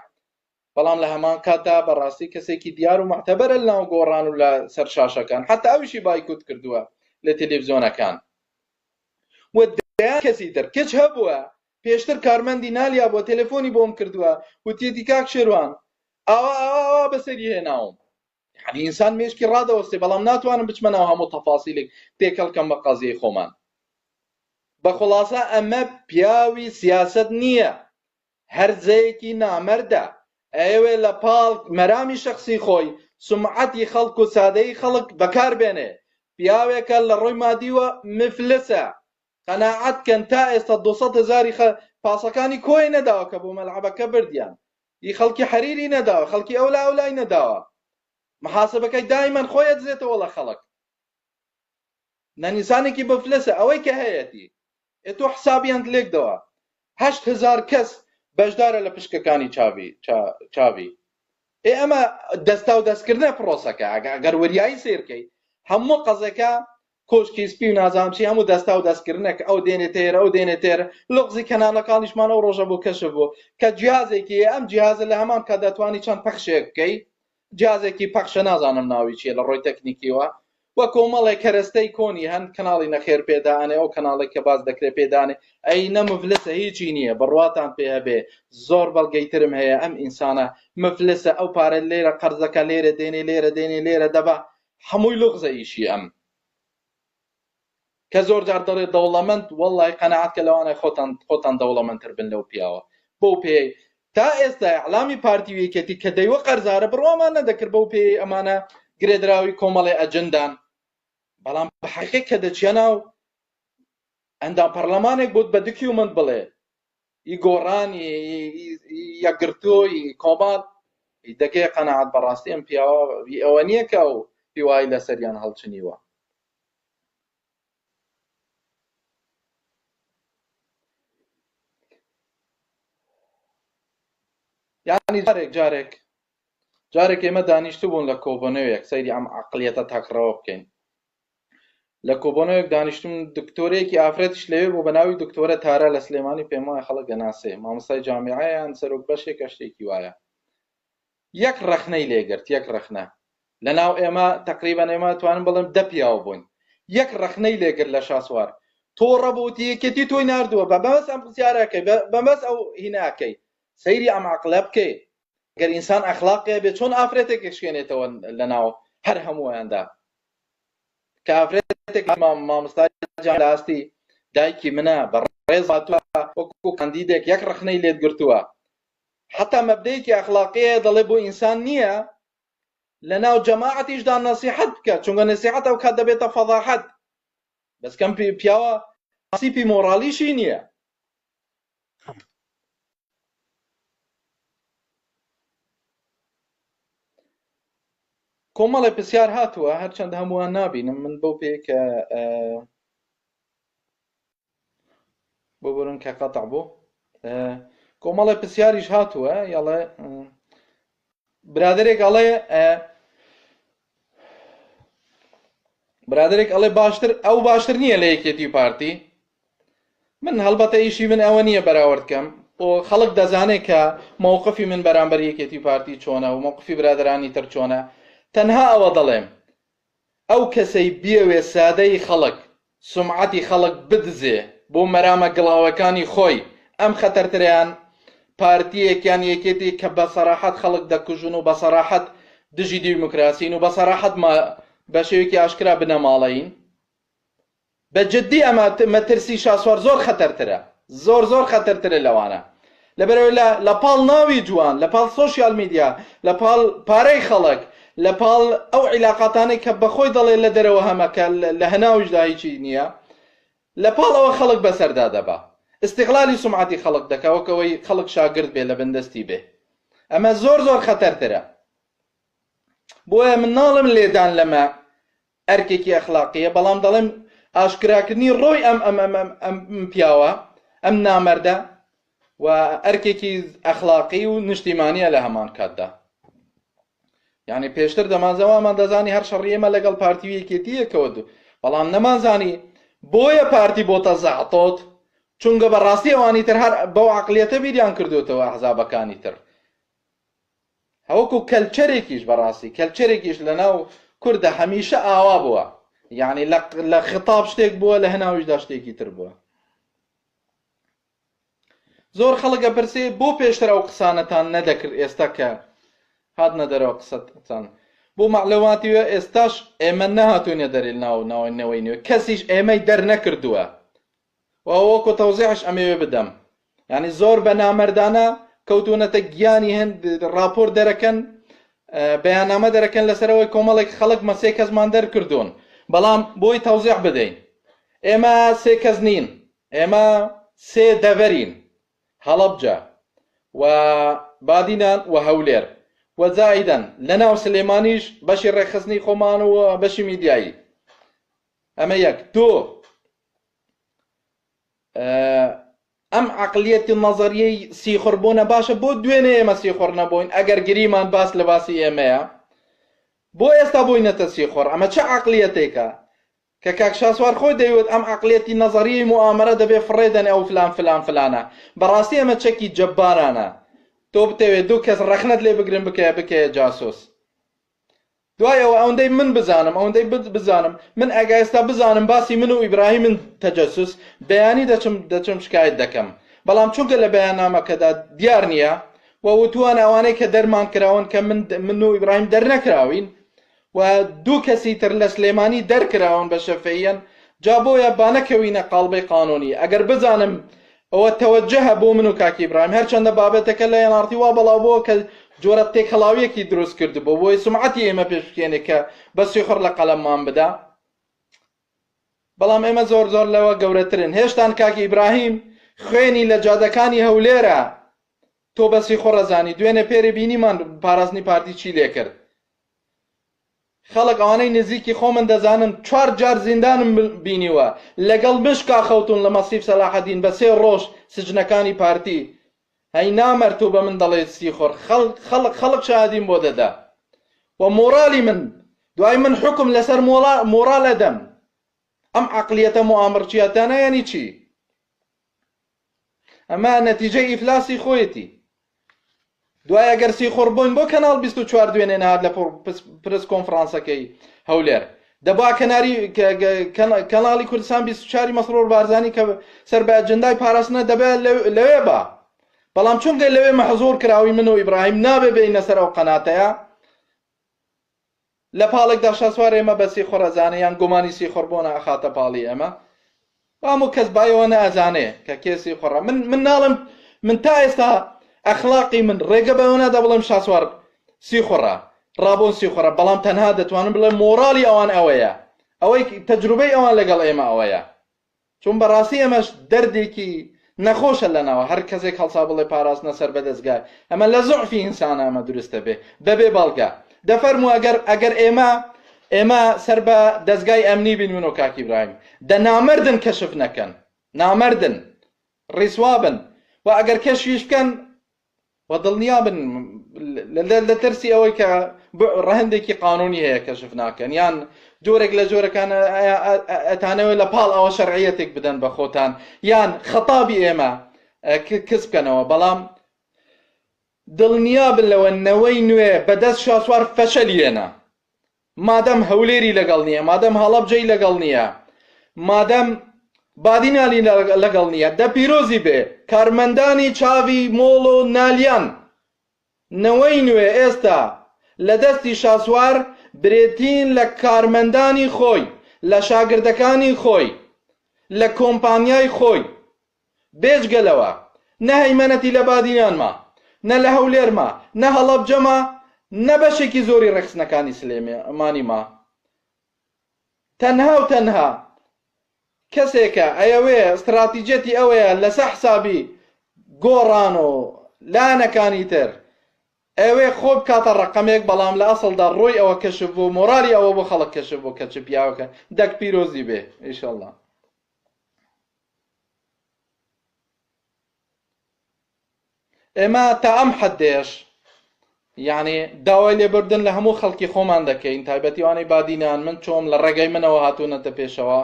بەڵام لە هەمان کاتدا بەڕاستی کەسێکی دیار و موعتەبەرە لە ناو گۆڕان و لە سەر شاشەکان حتا ئەویشی بایکوت کردووە لە تەلەڤزیۆنەکان و دەیان کەسی تر کچ هەبووە پێشتر کارمەندی نالیا بووە تەلەفۆنی بۆم کردووە وتیەتی کاک شێروان ئاوا ئاوا ئاوا بەسەری هێناوم یعنی ئینسان مێشکی ڕادەوەستێ بەڵام ناتوانم بچمە ناو هەموو تەفاسیلێک تێکەڵ کەم بە قەزیەی خۆمان بە خڵاسە ئەمە پیاوی سیاسەت نییە هەرزەیەکی نامەردە ئەیەوێ لە پاڵ مەرامی شەخسی خۆی سومعەتی خەڵک و سادەیی خەڵک بەکار بێنێ پیاوێکە لە ڕووی مادیوە مفلسە قەناعەت کەن تا ئێستا 200 هەزاری خە پاسەکانی کۆی نەداوە کە بۆ مەلعەبەکە بردیان ئی خەڵکی حەریری نەداوە خەڵکی ئەولا ئەولای نەداوە محاسبەکەی دایمەن خۆی ئەدزێتەوە لە خەڵک نەنیسانێکی بفلسە ئەوەی کە هەیەتی ئێ تۆ حسابیان لێکدەوە 8000 کەس بەشدارە لە پشکەکانی چاوی چاوی ئێ ئەمە دەستا و دەستکردنە پرۆسەکە ئەگەر وریایی سیرکەی هەموو قەزەکە کۆشکی سپی و نازانم چی هەموو دەستا و دەستکردنە کە ئەو دێنێ تێرە ئەو دێنێ تێرە لغزی کەناڵەکانیشمان ئەو ڕۆژە بۆ کەشف بوو کە جیازێکی ئەم جیازە لە هەمان کات دەتوانی چەند پەخشێک بکەی جیازێکی پەخشە نازانم ناوی چیە لە ڕۆی تەکنیکیوە و کۆمەڵێک کەرەستەی کۆنی هەن کەناڵی نەخێر پێدانێ ئەو کەناڵێک کە باس دەکرێت پێدانێ ئەی نە مفلسە هیچی نییە بڕواتان پێ هەبێ زۆر بەڵگەی ترم هەیە ئەم ئینسانە مفلسە ئەو پارە لێرە قەرزەکە لێرە دێنێ لێرە دێنێ لێرە دەبا هەمووی لوغزە ئیشی ئەم کە زۆر جار دەڵێ دەوڵەمەند وەڵی قەناعەت کە لەوانەیە خۆتان خۆتان دەوڵەمەندتر بن لەو پیاوە بەو پێی تا ئێستا ئیعلامی پارتی و یەکێتی کە دەیوە قەرزارە بڕوامان نەدەکرد بەو پێی ئەمانە گرێدراوی کۆمەڵی ئەجندان بەڵام بە حەقیقەت کە دەچیە ناو ئەندام پەرلەمانێک بۆت بە دکیومنت بڵێ ئی گۆڕان یەکگرتوو ئی کۆمەڵ دەگەیە قەناعەت بەڕاستی ئەم پیاوە ئەوە نییە کە ئەو هیوای لەسەریان هەڵچنیوە. یانی جارێک جارێک جارێک ئێمە دانیشتبوون لە کۆبۆنەوەیەک سەیری ئەم عقلیەتە تاکڕەوە بکەین لە کۆبۆنەوەیەک دانیشتم دکتۆرەیەکی ئافرەتیش لەوێ بوو بە ناوی دکتۆرە تارا لە سلێمانی پێم وایە خەڵک دەناسێ مامۆستای جامیعە یان سەرۆک بەشێکە شتێکی وایە یەک ڕەخنەی لێگرت یەک ڕەخنە لە ناو ئێمە تقریبا ئێمە توانم بڵێم دە پیاو بووین یەک ڕەخنەی لێگر لە شاسوار تۆڕە بووتی یەکێتی تۆی ناردووە بە بەس ئەم پرسیارەکەی بەمەس ئەو هیناکەی سەیری ئەم عقلە بکەی گەر ئینسان ئەخلاقێ بێ چۆن ئافرەتێک شکێنێتەوە لەناو هەر هەموویاندا کە ئافرەتێک مامۆستا جان لە ئاستی دایکی منە بە ڕێز هاتووە وەکو کاندیدێک یەک ڕەخنەی لێت گرتووە حتا مەبدەیەکی ئەخلاقیە دەڵێ بۆ ئینسان نییە لە ناو جەماعەتیشدا نەسیحەت بکە چونکە نەسیحەت ئەو کات دەبێتە فەضاحەت بەس کەم پیاوە سیپی مۆڕالیشی نییە کۆمەڵێ پرسیار هاتووە هەرچەند هەمووان نابینم من بەو پێ کە ببورن کە قەتع بوو کۆمەڵێ پرسیاریش هاتووە یاڵێ برادێک ئەڵێ برادێک ئەڵێ باشتر ئەو باشتر نییە لە یەکێتی و پارتی من هەڵبەتە ئیشی من ئەوە نییە بەراورد کەم. و خەڵک دەزانێت کە مەوقفی من بەرامبەر یەکێتی و پارتی چۆنە و مەوقفی برادەرانی تر چۆنە تەنها ئەوە دەڵێم ئەو کەسەی بیەوێ سادەی خەڵک سومعەتی خەڵک بدزێ بۆ مەرامە گڵاوەکانی خۆی ئەم خەتەرترەیان پارتیەک یان یەکێتی کە بە سەراحەت خەڵک دەکوژن و بە سەراحەت دژی دیموکراسین و بە سەراحەت بە شێوەیەکی ئاشکرا بنەماڵەیین بە جدی ئەمە مەترسی شاسوار زۆر خەتەرترە زۆر زۆر خەتەرترە لەوانە لەبەرەوەی لە لە پاڵ ناوی جوان لە پاڵ سۆشیال میدیا لە پاڵ پارەی خەڵک لە پاڵ ئەو عیلاقاتانەی کە بەخۆی دەڵێ لە دەرەوە هەمە کە لە هەناویشدا هیچی نییە لە پاڵ ئەوە خەڵک بەسەردا دەبا ئیستیغلالی سومعەتی خەڵک دەکا وەک ئەوەی خەڵک شاگرد بێ لە بندەستی بێ ئەمە زۆر زۆر خەتەرترە بۆیە من ناڵێم لێدان لەمە ئەرکێکی ئەخلاقیە بەڵام دەڵێم ئاشکراکردنی ڕۆی ئەم ئەم ئەم ئەم ئەم پیاوە ئەم نامەردە و ئەرکێکی ئەخلاقی و نیشتیمانیە لە هەمان کاتدا یعنی پێشتر دەمانزەوامان دەزانی هەر شەڕی ئێمە لەگەڵ پارتی و یەکێتیەکەوە بەڵام نەمانزانی بۆیە پارتی بۆتە زەعتۆت چونگە بەڕاستی ئەوانی تر هەر بەو عقلیەتە بیریان کردوتەوە ئەحزابەکانی تر وەکو کەلچەرێکیش بەڕاستی کەلچەرێکیش لەناو کوردە هەمیشە ئاوا بووە یعنی لە خطاب شتێک بووە لە هەناویشدا شتێکی تر بووە زۆر خەڵک ئەپرسێ بۆ پێشتر ئەو قسانەتان نەدەکرد ئێستا کە هاتنە دەرەوە قسەتان بۆ مەعلوماتی وێ ئێستاش ئێمە نەهاتوینە دەرێ ناو ناوەی نوێ کەسیش ئێمەی دەرنەکردووە و وەکو تەوزیحش ئەمەوێ بدەم یعنی زۆر بە نامەردانە کەوتونەتە گیانی هەند راپۆر دەرەکەن بەیاننامە دەرەکەن لەسەرەوەی کۆمەڵێک خەڵک مە سێ کەسمان دەرکردوون بەڵام بۆی تەوزیح بدەین ئێمە سێ کەس نین ئێمە سێ دەڤەرین هەڵەبجە و بادینان و هەولێر و زائیدەن لەناو سلێمانیش بەشی ڕێکخستنی خۆمان و بەشی میدیایی ئەمە یەک تۆ ئەم عقلیەتی نەزەریەی سیخوڕ بوونە باشە بۆ دوێنێ ئێمە سیخوڕ نەبووین ئەگەر گریمان باس لە باسی ئێمەیە بۆ ئێستا بووینەتە سیخوڕ ئەمە چه عقلیەتێکە کە کاک شاسوار خۆی دەیوت ئەم عقلیەتی نەزەریەی موئامەرە دەبێ فڕێ دەنێ ئەو فلان فلان فلانە بەڕاستی ئەمە چەکی جەبارانە تۆ بتەوێت دوو کەس ڕەخنەت لێ بگرن بکەیە بکەیە جاسوس دوای ئەوە ئەوەندەی من بزانم ئەوەندەی بزانم من ئەگە ئێستا بزانم باسی من و ئیبراهیمن تەجەسوس بەیانی دەچم دەچم شکایت دەکەم بەڵام چونکە لە بەیاننامەکەدا دیار نییە و وتوان ئەوانەی کە دەرمان کراون کە من من و ئیبراهیم دەرنەکراوین و دوو کەسی تر لە سلێمانی دەرکراون بە شەفەیەن جا بۆیە با نەکەوینە قاڵبەی قانونی ئەگەر بزانم ئەوە تەوەجەهە بۆ من و کاک ئیبراهیم هەرچەندە بابەتەکە لە nrt وا بەڵاو بووە کە جۆرە تێکەڵاویەکی دروست کردبوو بۆی سومعەتی ئێمە پێش بکێنێ کە بە سیخوڕ لە قەلەممان بدا بەڵام ئێمە زۆر زۆر لەوە گەورەترن هێشتان کاک ئیبراهیم خوێنی لە جادەکانی هەولێرە تۆ بە سیخوڕ ئەزانی دوێنێ پێرێ بینیمان پاراستنی پارتی چی لێکرد خەڵک ئەوانەی نزیکی خۆمن دەزانن چوار جار زیندانم بینیوە لەگەڵ مشکا خەوتون لە مەسیف سەلاحەدین بە سێ ڕۆژ سجنەکانی پارتی هەی نامەرد تۆ بە من دەڵێیت سیخوڕ خەڵک خەڵک خەڵک شاهدیم بۆ دەدا و مۆڕالی من دوای من حوکم لەسەر مۆڕال ئەدەم ئەم عەقلیەتە موئامڕچیاتانە یانی چی ئەمە نەتیجەی ئیفلاسی خۆیەتی دوای ئەگەر سیخوڕ بووین بۆ کەناڵ 24 دوێنێ نەهات لە پرس کۆنفرانسەکەی هەولێر دەبا کەناری کەناڵی کوردستان 24 مەسرور بارزانی کە سەر بە ئەجندای پاراستنە دەبێت لەوێ با بەڵام چونکە لەوێ مەحزور کراوی من و ئیبراهیم نابێ بێینە سەر ئەو قەناتەیە لە پاڵێکدا شاسوار ئێمە بە سیخوڕ ئەزانێ یان گومانی سیخوڕ بۆنە ئەخاتە پاڵی ئێمە هەموو کەس بایەوە نەئەزانێ کە کێ سیخوڕە من من ناڵێم من تا ئێستا ئەخلاقی من ڕێگە بەوە نادا بڵێم شاسوار سیخوڕە ڕابۆن سیخوڕە بەڵام تەنها دەتوانم بڵێم مۆڕاڵی ئەوان ئەوەیە ئەوەی تەجروبەی ئەوان لەگەڵ ئێمە ئەوەیە چون بەڕاستی ئەمەش دەردێکی نەخۆشە لەناوە هەر کەسێک هەڵسا بڵێ پاراستنە سەر بە دەزگای ئەمە لە زوعفی ئینسانە ئەمە دروستە بێ بەبێ بەڵگە دەفەرموو ئەگەر ئەگەر ئێمە ئێمە سەر بە دەزگای ئەمنی بین من و کاک ئیبراهیم دە نامەردن کەشف نەکەن نامەردن ڕیسوا بن و ئەگەر کەشفیش بکەن و دڵنیابن لە ترسی ئەوەی کە ڕەهندێکی قانونی هەیە کەشف ناکەن یان جۆرێک لە جۆرەکان ئەتانەوە لە پاڵ ئەوە شەرعیەتێک بدەن بە خۆتان یان خەتابی ئێمە. کز بکەنەوە بەڵام دڵنیا بن لەوە نەوەی نوێ بەدەست شاسوار فەشەلی هێنا مادەم هەولێری لەگەڵ نییە مادەم هەڵەبجەی لەگەڵ نییە مادەم بادینانی لەگەڵ نییە دە پیرۆزی بێ کارمەندانی چاوی مۆڵ و نالیان نەوەی نوێ ئێستا لە دەستی شاسوار برێتین لە کارمەندانی خۆی لە شاگردەکانی خۆی لە کۆمپانیای خۆی بێجگە لەوە نە هەیمەنەتی لە بادینان ما، نە لە هەولێر ما، نە هەڵەبجە ما، نە بەشێکی زۆری ڕێکخستنەکانی سلێمانی ما. تەنها و تەنها کەسێکە ئەیەوێ ستراتیجیەتی ئەوەیە لەسە حسابی گۆڕان و لایەنەکانی تر ئەوێ خۆ بکاتە ڕەقەمێک بەڵام لە ئەسڵدا ڕووی ئەوە کەشف بوو مۆرالی ئەوە بۆ خەڵک کەشف بوو کە چ پیاوەکە دەک پیرۆزی بێ ئیشەڵڵا. ئێمە تا ئەم حەدەیەش یعنی داوای لێبوردن لە هەموو خەڵکی خۆمان دەکەین تایبەتی ئەوانەی بادینان من چۆم لە ڕێگەی منەوە هاتوونەتە پێشەوە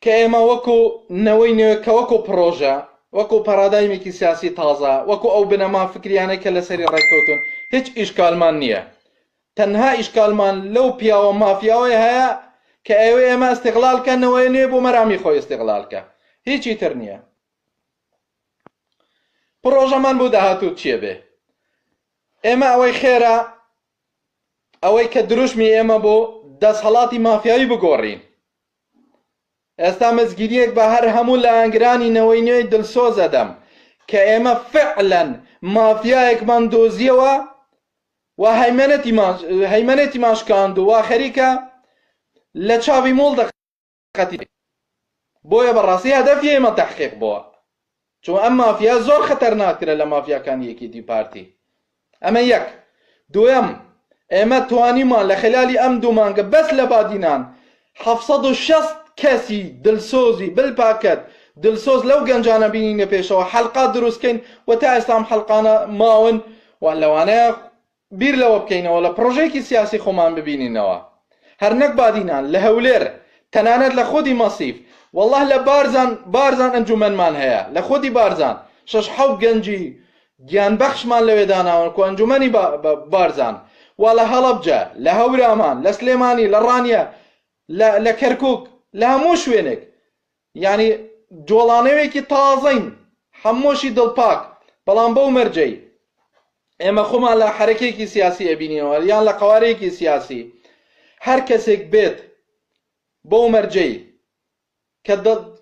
کە ئێمە وەکو نەوەی نوێ کە وەکو پڕۆژە وەکو پەرادایمێکی سیاسی تازە وەکو ئەو بنەما فکریانەی کە لەسەری ڕێککەوتون هیچ ئیشکالمان نییە تەنها ئیشکالمان لەو پیاوە مافیاوەی هەیە کە ئەیەوێ ئێمە ئیستغلال کە نەوەی نوێ بۆ مەرامی خۆی ئیستغلال کە هیچی تر نییە پڕۆژەمان بۆ داهاتوو چییە بێ ئێمە ئەوەی خێرا ئەوەی کە دروشمی ئێمە بۆ دەسهەڵاتی مافیایی بگۆڕین ئێستا مزگیریەک بە هەر هەموو لایەنگرانی نەوەی نوێی دلسۆز ئەدەم کە ئێمە فعلەن مافیایەکمان دۆزیەوە و هەیمەنەتیمان شکاند و وا خەریکە لە چاوی مۆڵ دەقەتی بۆیە بەڕاستی هەدەفی ئێمە تەحقیق بووە چون ئەم مافیا زۆر خەتەرناکترە لە مافیاکانی یەکێتی پارتی ئەمە یەک دووەم ئێمە توانیمان لە خلالی ئەم دوو مانگە بەس لە بادینان 760 کەسی دلسۆزی بلپاکەت دلسۆز لەو گەنجانە بینینە پێشەوە حەلقا دروستکەین و تا ئێستا ئەم حەلقانە ماون و لەوانەیە بیر لەوە بکەینەوە لە پڕۆژەیەکی سیاسی خۆمان ببینینەوە هەر نەک بادینان لە هەولێر تەنانەت لە خۆدی مەسیف والله لە بارزان بارزان ئەنجومەنمان هەیە لە خۆدی بارزان شەش حەوت گەنجی گیان بەخشمان لەوێ داناون کو ئەنجومەنی بارزان و لە هەڵەبجە لە هەورامان لە سلێمانی لە ڕانیە لە کەرکک لە هەموو شوێنێک یانی جۆڵانەوێکی تازەین حەمۆشی دڵپاک بەڵام بەو مەرجەی ئێمە خۆمان لە حەرەکێکی سیاسی ئەبینینەوە یان لە قەوارەیەکی سیاسی هەر کەسێک بێت بەو مەرجەی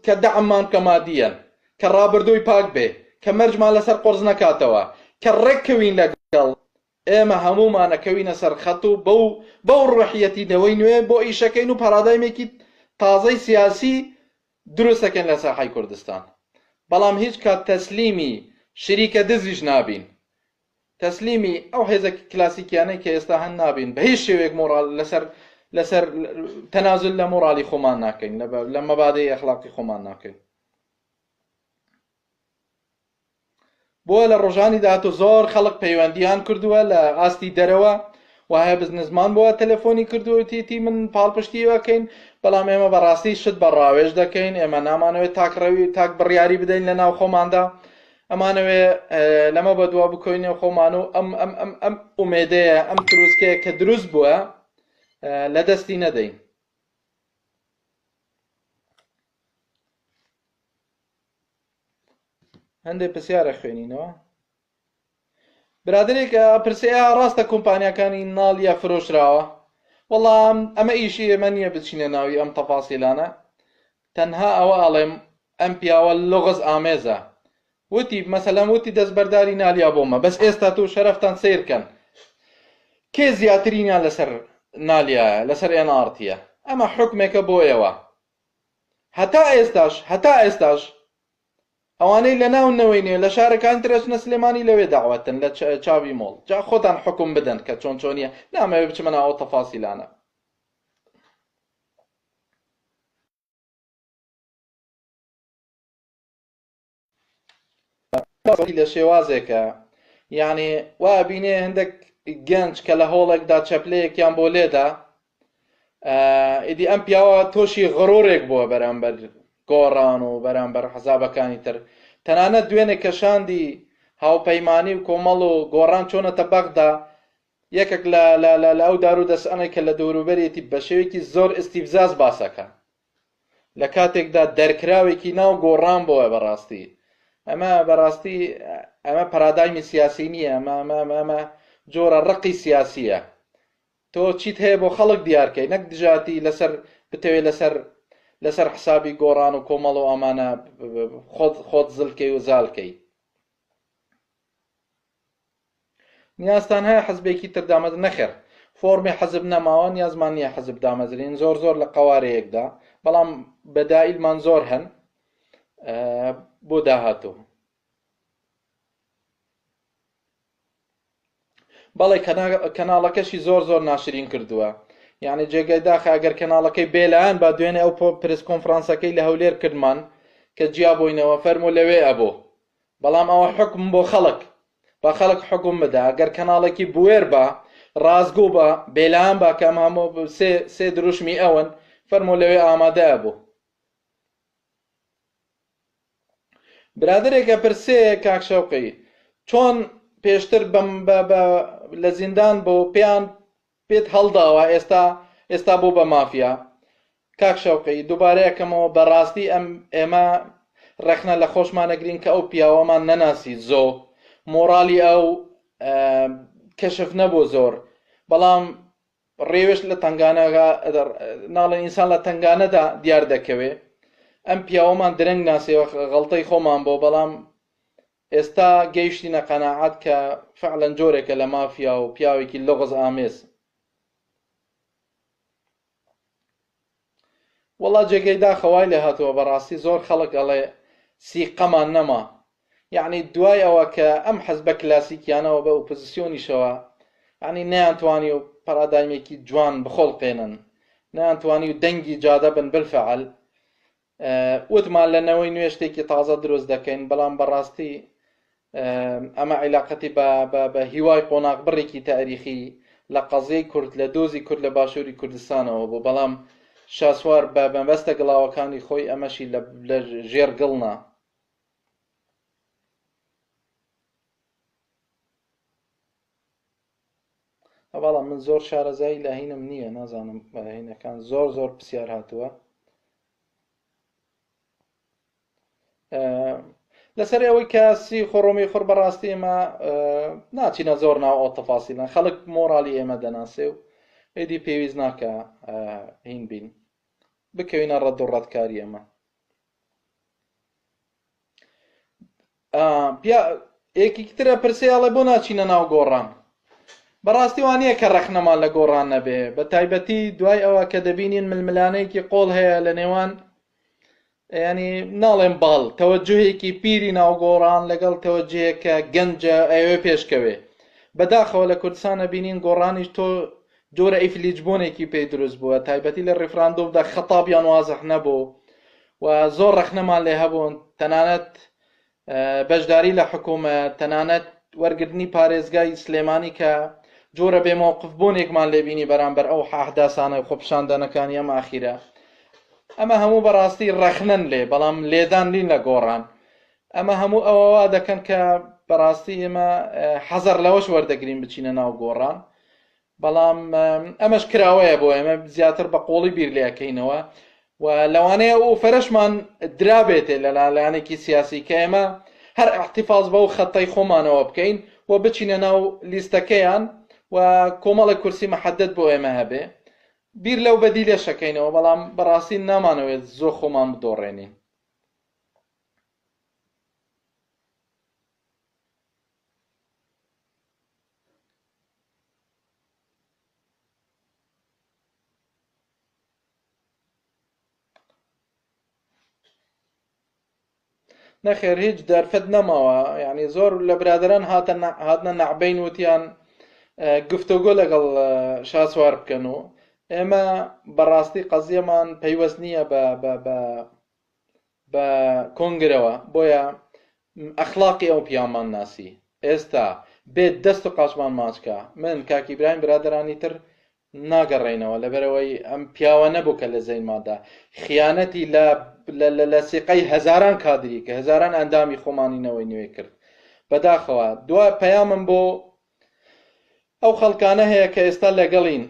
کە دەعممان بکە مادیەن کە ڕابردووی پاک بێ کە مەرجمان لەسەر قۆرز نەکاتەوە کە ڕێککەوین لەگەڵ ئێمە هەموومان ئەکەوینە سەر خەت و بەو بەو ڕۆحیەتی نەوەی نوێ بۆ ئیشەکەین و پارادایمێکی تازەی سیاسی دروست ئەکەین لە ساحەی کوردستان بەڵام هیچ کات تەسلیمی شریکە دزیش نابین تەسلیمی ئەو هێزە کلاسیکیانەی کە ئێستا هەن نابین بە هیچ شێوەیەک مۆڕال لەسەر لەسەر تەنازل لە مۆڕالی خۆمان ناکەین لە مەبادەی ئەخلاقی خۆمان ناکەین بۆیە لە ڕۆژانی داهاتوو زۆر خەڵک پەیوەندیان کردووە لە ئاستی دەرەوە و هەیە بزنسمان بووە تەلەفۆنی کردووە تیتی من پاڵپشتی ئەکەین بەڵام ئێمە بەڕاستی شت بە ڕاوێژ دەکەین ئێمە نامانەوێت تاکڕەوی تاک بڕیاری بدەین لە ناو خۆماندا ئەمانەوێ لەمە بەدوا بکۆینە خۆمان و ئەم ئەم ئەم ئەم ئومێدەیە ئەم تروسکەیە کە دروست بووە لە دەستی نەدەین هەندێک پرسیارە خوێنینەوە برادێک پرسێ ڕاستە کۆمپانیاکانی ناڵیە فرۆشراوە وەڵام ئەمە ئیشی ئێمە نییە بچینە ناوی ئەم تەفاسیلانە تەنها ئەوە ئەڵێم ئەم پیاوە لغز ئامێزە وتی مەسەلەن وتی دەستبەرداری نالیا بۆمە بەس ئێستا تۆ شەرەفتان سیرکەن کێ زیاترینیان لەسەر نالیایە لەسەر ئێنئاڕتیە ئەمە حکمێکە بۆ ئێوە هەتا ئێستاش هەتا ئێستاش ئەوانەی لە ناو نەوەی نوێ لە شارەکانی تر ئەچنە سلێمانی لەوێ داوەتن لە چاوی مۆڵ جا خۆتان حکوم بدەن کە چۆن چۆنیە نامەوێ بچمە ناو ئەو تەفاسیلانە. لە شێوازێکە یعنی وا ئەبینێ هەندێک گەنج کە لە هۆڵێکدا چەپلەیەکیان بۆ لێدا ئیدی ئەم پیاوە تۆشی غرورێک بووە بەرامبەر گۆڕان و بەرامبەر حەزابەکانی تر. تەنانەت دوێنێ کە شاندی هاوپەیمانی و کۆمەڵ و گۆڕان چۆنەتە بەغدا یەکێک لە لە لە لە ئەو دارو دەسانەی کە لە دەوروبەرێتی بە شێوەیەکی زۆر ئیستیفزاز باسەکە لە کاتێکدا دەرکراوێکی ناو گۆڕان بۆە بەڕاستی ئەمە بەڕاستی ئەمە پەرادایمی سیاسی نییە ئەمە ئەمە ئەمە جۆرە ڕقی سیاسیە تۆ چیت هەیە بۆ خەڵک دیارکەی نەک دژاتی لەسەر بتەوێ لەسەر لەسەر حسابی گۆڕان و کۆمەڵ و ئەمانە خۆت خۆت زلکەی و زالکەی نیازتان هەیە حزبێکی تر دامەز نەخێر فۆرمی حەزب نەماوە نیازمان نییە حەزب دامەزرین زۆر زۆر لە قوارەیەکدا بەڵام بەدایلمان زۆر هەن بۆ داهاتوو بەڵێ کەناڵەکەشی زۆر زۆر ناشرین کردووە یعنی جێگای داخە ئەگەر کەناڵەکەی بێلایەن با دوێنێ ئەو پرس کۆنفرانسەکەی لە هەولێر کردمان کە جیا بۆینەوە فەرمو لەوێ ئەبۆ بەڵام ئەوە حکم بۆ خەڵک با خەڵک حکم بدا گەر کەناڵێکی بوێر بە ڕاستگۆ بە بێلایەن با کە ئەم هەموو سێ سێ دروشمی ئەون فەرمو لەوێ ئامادە بوو برادەرێک ئەپرسێ کاک شەوقی چۆن پێشتر بەم بە بە لە زیندان بۆ پێیان پێت هەڵداوە ئێستا ئێستا بۆ بە مافیا کاک شەوقی دووبارە یەکەمەوە بەڕاستی ئەم ئێمە ڕەخنە لە خۆشمانەگرین کە ئەو پیاوەمان نەناسی زۆ مۆرالی ئەو کەشف نەبوو زۆر بەڵام ڕێوێش لە تەنگانە ناڵێن ئینسان لە تەنگانەدا دیار دەکەوێ ئەم پیاوەمان درەنگ ناسیەوە غەڵتەی خۆمان بۆ بەڵام ئێستا گەیشتینە قەناعەت کە فعلەن جۆرێکە لە مافیا و پیاوێکی لغز ئامێز وەڵا جێگەی داخە وای لێ هاتووە بەڕاستی زۆر خەڵک ئەڵێ سیقەمان نەما یعنی دوای ئەوە کە ئەم حەزبە کلاسیکیانەوە بە ئۆپۆزیسیۆنیشەوە یعنی نەیانتوانی و پەرادایمێکی جوان بخۆڵقێنن نەیانتوانی و دەنگی جادە بن بالفعل وتمان لە نەوەی نوێ شتێکی تازە دروست دەکەین بەڵام بەڕاستی ئەمە عیلاقەتی بە بە هیوای قۆناغ بڕێکی تاریخی لە قەزیەی کورد لە دۆزی کورد لە باشووری کوردستانەوە بوو بەڵام شاسوار بە مەبەستە گڵاوەکانی خۆی ئەمەشی لە ژێر گڵنا. بەڵام من زۆر شارەزایی لە هینم نییە نازانم هینەکان زۆر زۆر پرسیار هاتووە لەسەر ئەوەی کە سی خۆڕۆمی خۆر بەڕاستی ئێمە ناچینە زۆر ناو ئەو تەفاسیلان خەڵک مۆرالی ئێمە دەناسێ و ئیدی پێویست ناکە هین بین بکەوینە ڕەد و ڕەتکاری ئەمە پیا یەکێکی ترە پرسێ ئەڵێ بۆ ناچینە ناو گۆڕان بەڕاستی وانە کە ڕەخنەمان لە گۆڕان نەبێ بە تایبەتی دوای ئەوە کە دەبینین ململانەیەکی قۆڵ هەیە لە نێوان ینی ناڵێم باڵ تەوەجهێکی پیری ناو گۆڕان لەگەڵ تەوەجهێک کە گەنجە ئەوێ پێشکەوێ بەداخەوە لە کوردستانە بینین گۆڕانیش تۆ جۆرە ئیفلیجبوونێکی پێی دروست بووە تایبەتی لە ڕیفراندۆمدا خەتابیان وازح نەبوو و زۆر ڕەخنەمان لێ هەبوون تەنانەت بەشداری لە حکوومەت تەنانەت وەرگرتنی پارێزگای سلێمانی کە جۆرە بێ مەوقف بوونێکمان لێبینی بەرامبەر ئەو ئەحداسانە و خۆپیشاندانەکانی ئەم ئاخیرە ئەمە هەموو بەڕاستی ڕەخنەن لێ بەڵام لێدان نین لە گۆڕان ئەمە هەموو ئەوە وا دەکەن کە بەڕاستی ئێمە حەزەر لەوەش وەردەگرین بچینە ناو گۆڕان بەڵام ئەمەش کراوەیە بۆ ئێمە زیاتر بە قۆڵی بیر لەکەینەوە و لەوانەیە ئەو فەرەشمان درابێتێ لە لایەنێکی سیاسی کە ئێمە هەر احتفاظ بەو خەتەی خۆمانەوە بکەین و بچینە ناو لیستەکەیان و کۆمەڵێک کورسی محەدد بۆ ئێمە هەبێ بیر لەو بەدی لێشەکەینەوە بەڵام بەڕاستی نامانەوێت زۆر خۆمان بدۆڕێنین. نەخێر هیچ دەرفەت نەماوە یعنی زۆر لە برادران هاتە هاتنە نەعبین وتیان گفتۆگۆ لەگەڵ شاسوار بکەن و ئێمە بەڕاستی قەزیەمان پەیوەست نییە بە بە بە بە کۆنگرەوە بۆیە ئەخلاقی ئەو پیامان ناسی ئێستا بێت دەست و قاچمان ماچکە من کاک ئیبراهیم برادەرانی تر ناگەڕێینەوە لەبەرئەوەی ئەم پیاوە نەبوو کە لە زەینماندا خیانەتی لە لە سیقەی هەزاران کادری کە هەزاران ئەندامی خۆمانی نەوەی نوێ کرد بەداخەوە دوا پەیامم بۆ ئەو خەڵکانە هەیە کە ئێستا لەگەڵین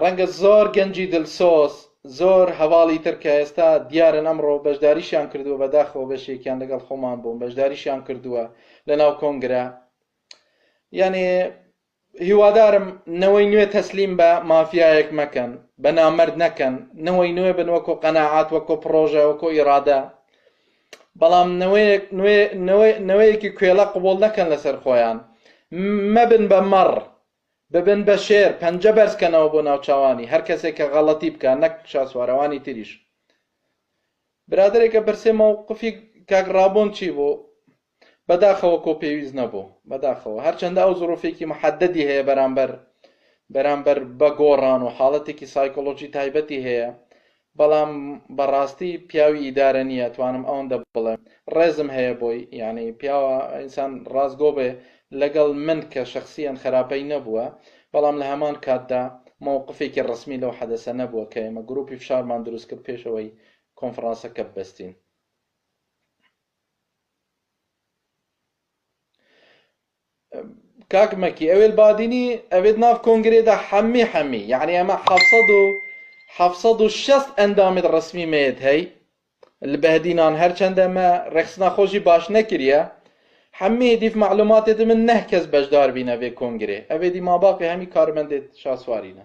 ڕەنگە زۆر گەنجی دلسۆز زۆر هەواڵی تر کە ئێستا دیارن ئەمڕۆ بەشداریشیان کردووە بەداخەوە بەشێکیان لەگەڵ خۆمان بوون بەشداریشیان کردووە لە ناو کۆنگرە یعنی هیوادارم نەوەی نوێ تەسلیم بە مافیایەک مەکەن، بە نامەرد نەکەن، نەوەی نوێ بن وەکۆ قەناعات، وەکۆ پڕۆژە، وەکۆ ئیرادە، بەڵام نەوەیەک نوێ نەوەیەکی کوێڵە قبوڵ نەکەن لەسەر خۆیان، مەبن بە مەڕ، ببن بە شێر، پەنجە بەرزکەنەوە بۆ ناوچاوانی هەر کەسێک کە غەڵەتی بکا، نەک شاسوارەوانی تریش. برادەرێکە پرسێ مەوقفی کاک ڕابۆن چی بوو؟ بەداخەوە کۆ پێویست نەبوو بەداخەوە هەرچەندە ئەو زڕوفێکی محەدەدی هەیە بەرامبەر بەرامبەر بە گۆڕان و حاڵەتێکی سایکۆلۆژی تایبەتی هەیە بەڵام بەڕاستی پیاوی ئیدارە نییە توانم ئەوەندە بڵێم ڕێزم هەیە بۆی یعنی پیاوە ئینسان ڕاستگۆ بێ لەگەڵ من کە شخصیان خراپەی نەبووە بەڵام لە هەمان کاتدا مووقفێکی ڕسمی لەو حەدەسە نەبووە کە ئێمە گروپی فشارمان دروست کرد پێشەوەی کۆنفرانسەکە ببەستین. کاک مەکی ئەوێل بادینی ئەوێت ناو کۆنگرێدا حەمی حەمی یعنی ئەمە 760 ئەندامت ڕسمی مێت هەی لە بەهدینان هەرچەندە مە ڕێخستنا خۆشی باش نەکریە حەمی دیف معلوماتێت من نه کەس بەشدار بینە vê کۆنگرێ ئەوێ دی ماباقی هەمی کارمەندێت شاسوارینە.